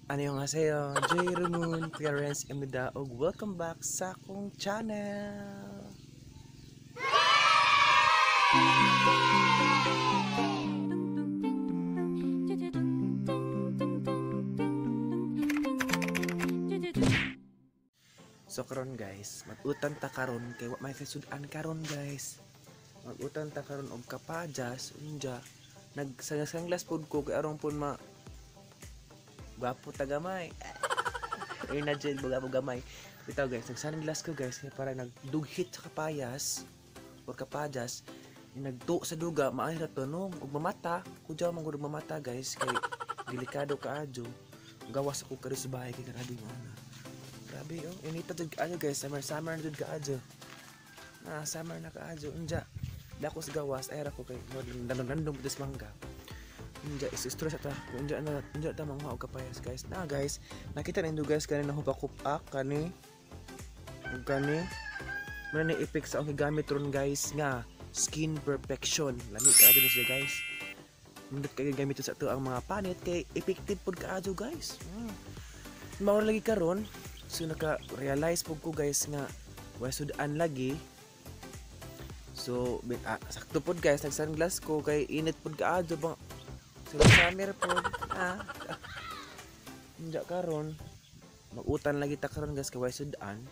Annyeonghaseyo, J. Ramon, Clarence M. Daog. Welcome back sa akong channel. So karon guys, mag-utan ta karon kay wa may kasud-an karon guys. Mag-utan ta karon og kapajas unja. Nagsangasanglas pud ko kay aron pud ma gwapo ta gamay. Ay na jud gwapo gamay. Bitaw guys, nagsangglas ko guys kay para nagdughit sa kapayas or kapajas, nagtu sa duga maayo ra tunog ug mamata. Kudyaw man gud mamata guys kay delikado kaadyo. Gawas ako kari sa bahay kay grabe mo na. Grabe oh, inita jud kaayo guys, summer summer jud kaayo. Ah, summer na kaayo unja. Dako sa gawas ay ra ko kay nandom des mangga. Unja is istorya sa ta. Unja na unja ta manguha og kapayas guys. Na guys, nakita ninyo guys kani nahupa-kupak kani. Ug kani man ni effect sa akong gigamit ron guys nga skin perfection. Lami kaayo ni siya guys. Nindot kay gamit sa ato ang mga panit kay effective pud kaayo guys. Mao lagi karon. So naka-realize pud ko guys nga way sudan lagi. So sakto pud guys, nag-sunglass ko kay init pud kaayo bang so summer pud. Unja karon mag-utan lagi ta karon guys kay way sudan.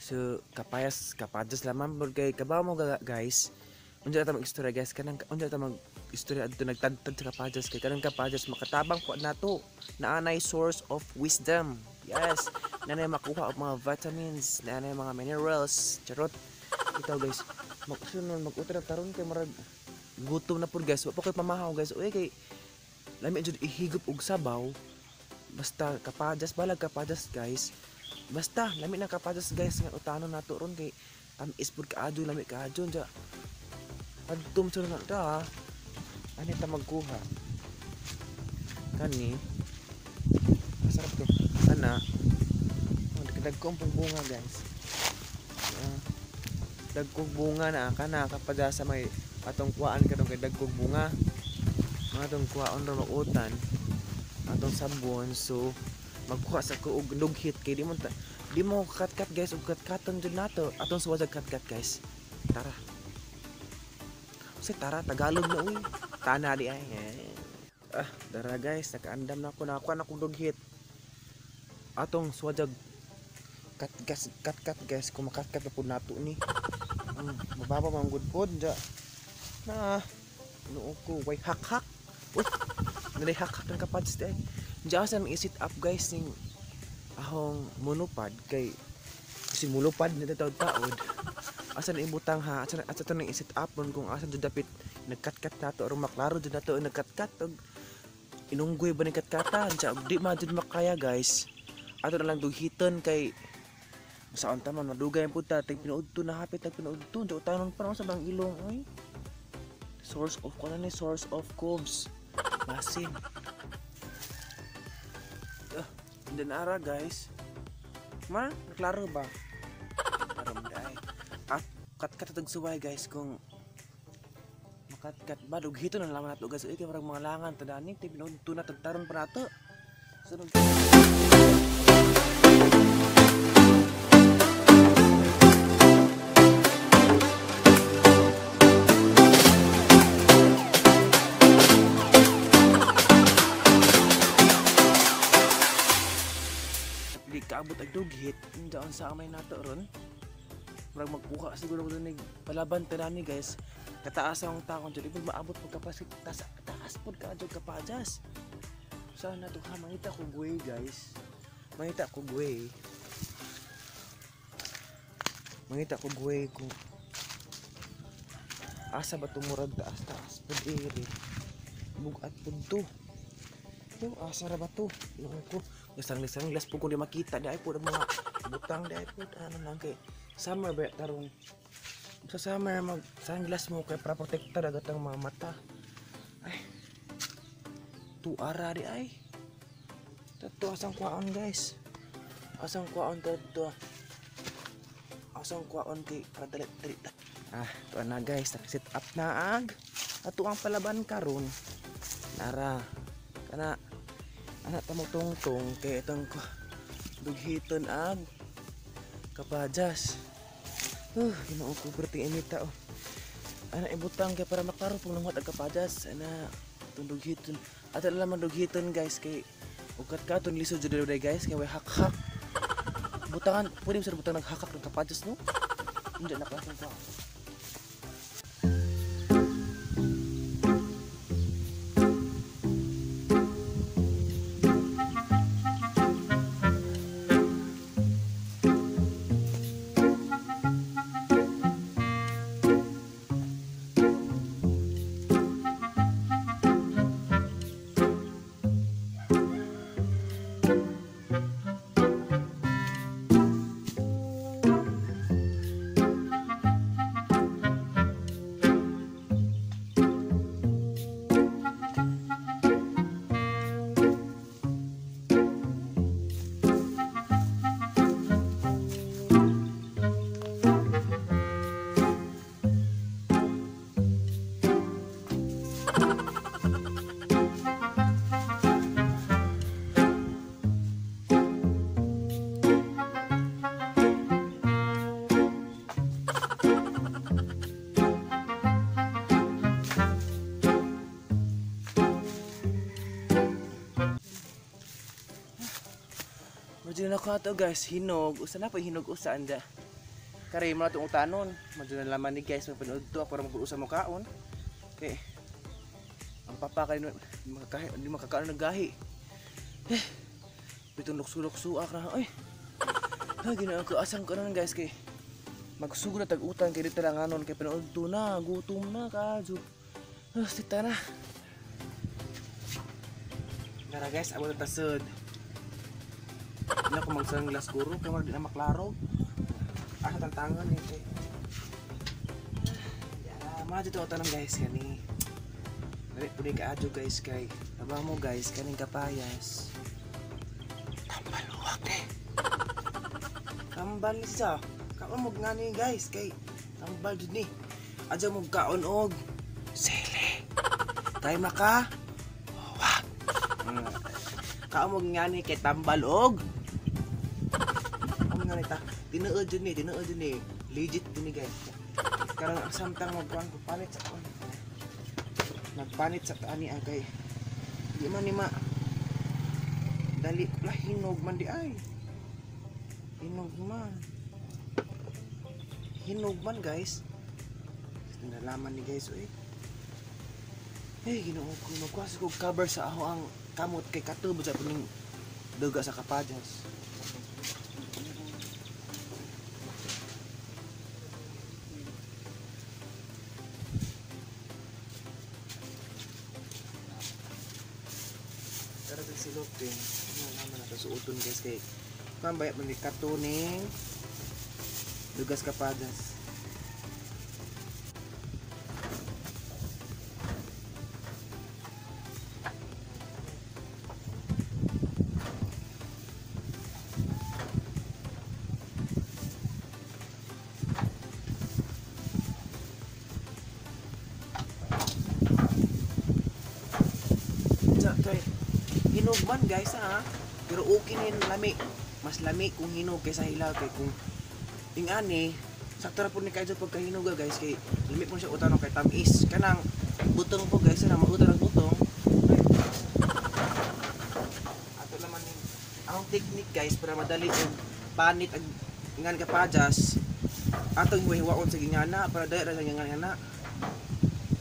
So kapayas kapajas lamang pud kay kabaw mo guys. Unja ta mag-istorya guys kanang unja ta mag-istorya adto nagtadtad sa kapajas kay kanang kapajas makatabang pud nato. Naanay source of wisdom. Yes, nanay makuha og mga vitamins, nanay mga minerals. Charot. Ikaw guys, magsunod mag-utra karon kay murag gutom na pud guys. Wa pa koy pamahaw guys. Uy kay lami jud ihigop og sabaw. Basta kapajas balag kapajas guys. Basta lami na kapajas guys nga utanon nato ron kay tamis pud kaadyo, lami kaadyo unja. Adtom sa na ta. Ani ta magkuha. Kani. Masarap to. Ana. Dagkong bunga guys. Dagkong bunga na kana kapag sa may atong kuhaan kadong kay dagkong bunga. Mga atong kuhaan ra magutan. Atong sabon so magkuha sa ko og dughit kay di mo katkat guys og katkaton jud nato. Atong suwag katkat guys. Tara. Kasi tara Tagalog na uy. Tana di ay. Ah, dara guys, nakaandam na ako, nakakuha na akong dughit. Atong suwag kat kat guys, kung makatkat na po nato ni. Mababa man good pod ja. Na noo ko way hak-hak. Uy, nalay hak-hak ng kapads di ay. Diya sa mi sit up guys ning ahong monopod kay kasi mulupad na taod-taod. Asa na ibutang ha? Asa to nang i-set up nun kung asa jud dapit nagkat-kat nato aron maklaro jud nato ang nagkat-kat og inunggoy ba ni katkatan. Siya di man jud makaya guys. Ato na lang dughiton kay saan ta man madugay pud ta tag pinuudto na hapit tag pinuudto unsa utanon pa sa bang ilong oy. Source of kuno ni source of cobs. Basin. Nara guys. Ma, klaro ba? Aram dai. At kat-kat atong suway guys kung makatkat ba dughito na laman nato guys. Uy kay murag mga langan tadani tag pinuudto na tagtaron pa nato. Sunod. Kaabot ag dughit unjaon sa amay nato ron. Murag magkuha siguro ko nig palaban tadani guys. Kataas ang takon jud ibig maabot pud kapasit taas taas pud kaadyo kapajas. Sa nato ha mangita ko guway guys. Mangita ko guway. Mangita ko guway kung asa ba tumurag taas taas pud iri. Bugat pud to. Yo asa ra ba to? Ko Sanglas po kung di makita di ay po mga butang di ay po ano lang kay summer ba tarong sa summer mag sunglass mo kay para protektar agad ang mga mata. Ay tuara di ay tadto asang kuwaon guys, asang kuwaon tadto, asang kuwaon kay para dali dali. Ah tuwa na guys, naka-set up na ag ato ang palaban karon. Nara kana Anak ta mo tungtong kay itong dughiton ang kapajas. Ginoo ko perting inita oh. Ana ibutang kay para maklaro pong nanguhat ang kapajas. Ana itong dughiton. Ato laman dughiton guys kay ukat katon lisod jud day guys kay way hak-hak. Butangan pwede mo sa butang naghakak ng kapajas no? Hindi na klaseng ko. Medyo na ko ato guys, hinog. Usa na po hinog usa anda. Kare mo na itong utanon. Medyo na laman ni guys, mapanood to ako para mag-usa mo kaon. Okay. Ang papa kay hindi makakaon naggahi. Eh. Bitong luksu-luksu akra oy. Ha ginoo ko asang ko nun guys kay magsugod na tag-utan kay dito lang anon kay panood to na, gutom na kadyo. Ah, sita na. Tara guys, abot ta sud. Hindi ako mag-sunglass guro, kaya di na maklaro. Asa tantangan eh. Yeah, mga dito tanong guys, kani. Dali po di kaadyo guys, kay taba mo guys, kaning kapayas. Tambal uwak eh. Tambal siya. Kaon mo nga ni guys, kay tambal jud ni. Adyo mo kaon og sili. Kay maka uwak. Kaon mo nga ni kay tambal og ta. Tinuod jud ni, legit jud ni guys. Karon ang samtang magkuan ko palit sa kuan. Nagpanit sa ani ang kay di man ni ma dali lah hinog man di ay. Hinog man. Hinog man guys. Nalaman ni guys oy. Eh Ginoo ko magkuha ko cover sa ako ang kamot kay katubo sa puning duga sa kapajas. Silok din. Ano naman nato suoton guys kay pambaya man ni katuning dugas kapadas. Kay hinog man guys ha, pero okay na yun lami, mas lami kung hinog kaysa hilaw kay kung ingani sakto ra pud ni kayo pagkahinog guys kay lami po siya utanon kay tamis kanang butong po guys na mautan ang butong. Ato naman ang technique guys para madali og panit ang ingan kapajas atong hiwaon sa gingana para dali ra sa gingana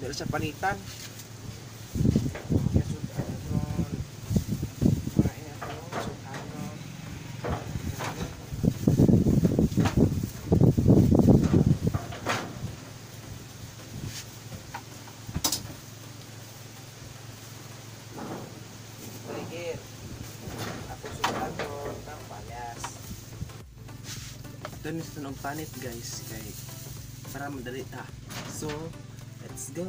dali sa panitan. Ito ni sa panit guys kay para madali ta. So, let's go.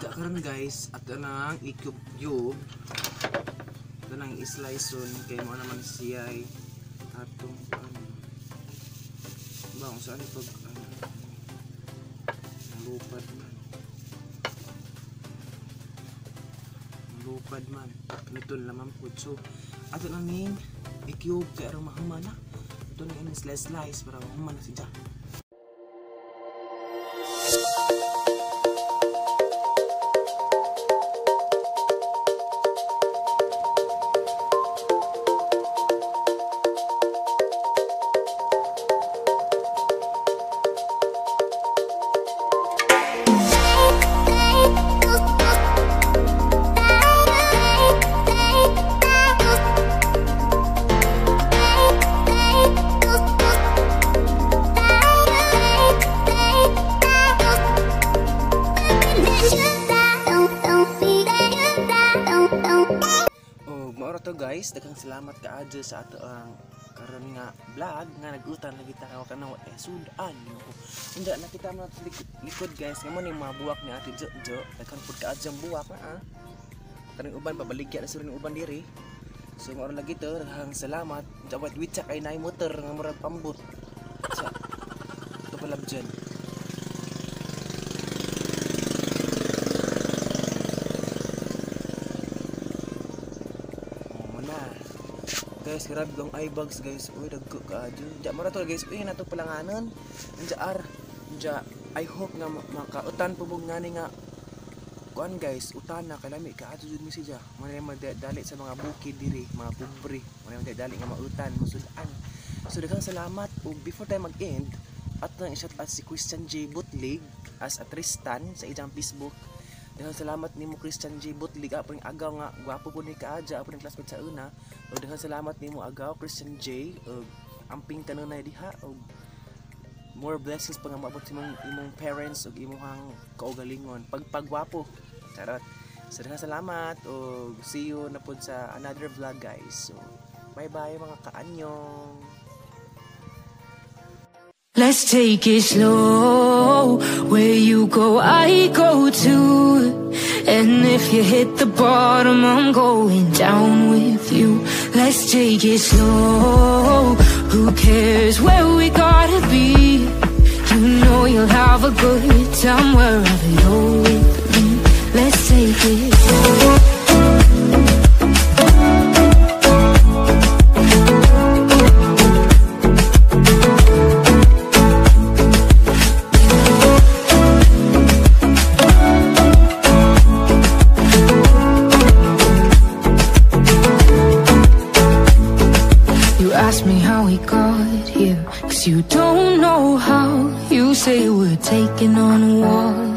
Unta karon guys, ato nang i-cube, ato nang i-slice kay mo naman siya ay atong ano ba kung saan pag ano lupad man, lupad man ito laman po. So ato na ning i-cube kay aron mahuman na. Ato nang slice slice para mahuman na siya. To guys, daghang salamat kaadyo sa ato ang karon nga vlog nga nag-utan lagi ta kanang sudan. Unda nakita mo sa likod guys, nga mo ning mga buwak ni Ate Jojo, daghan pud kaadyo ang buwak na. Kaning uban pabaligya na sila ning uban diri. So mao lagi to, daghang salamat. Jawat witsa kay naay motor nga murag pambot. Sa to palab dyan. Guys, grabe ang eye bags guys. Uy, dagko kaadyo. Diya mo ra to guys. Uy, nato palanganon. Diya ar. Diya, I hope nga makautan po mong ngani nga kuan guys, utan na kalami kaadyo jud mi siya. Mo na dali sa mga bukid diri, mga pobre. Mo na dali nga mautan, masudan. So daghang salamat ug before tayo mag-end, at nang i-shout out si Christian J Butlig as a Tristan sa iyang Facebook. Daghang salamat nimo Christian J Butlig, apo ning agaw nga gwapo po ni kaadya, apo ning classmate sa una. Ug daghang salamat nimo agaw Christian J, ug amping kanunay diha ug more blessings pa nga maabot sa imong parents ug imong kaugalingon pagpagwapo. Charot. So daghang salamat ug see you na pud sa another vlog guys. So bye bye mga kaanyong. Let's take it slow. Where you go, I go too. And if you hit the bottom, I'm going down with you. Let's take it slow. Who cares where we gotta be? You know you'll have a good time wherever you're with me. Let's take it slow. Ask me how we got here, 'cause you don't know how. You say we're taking on water.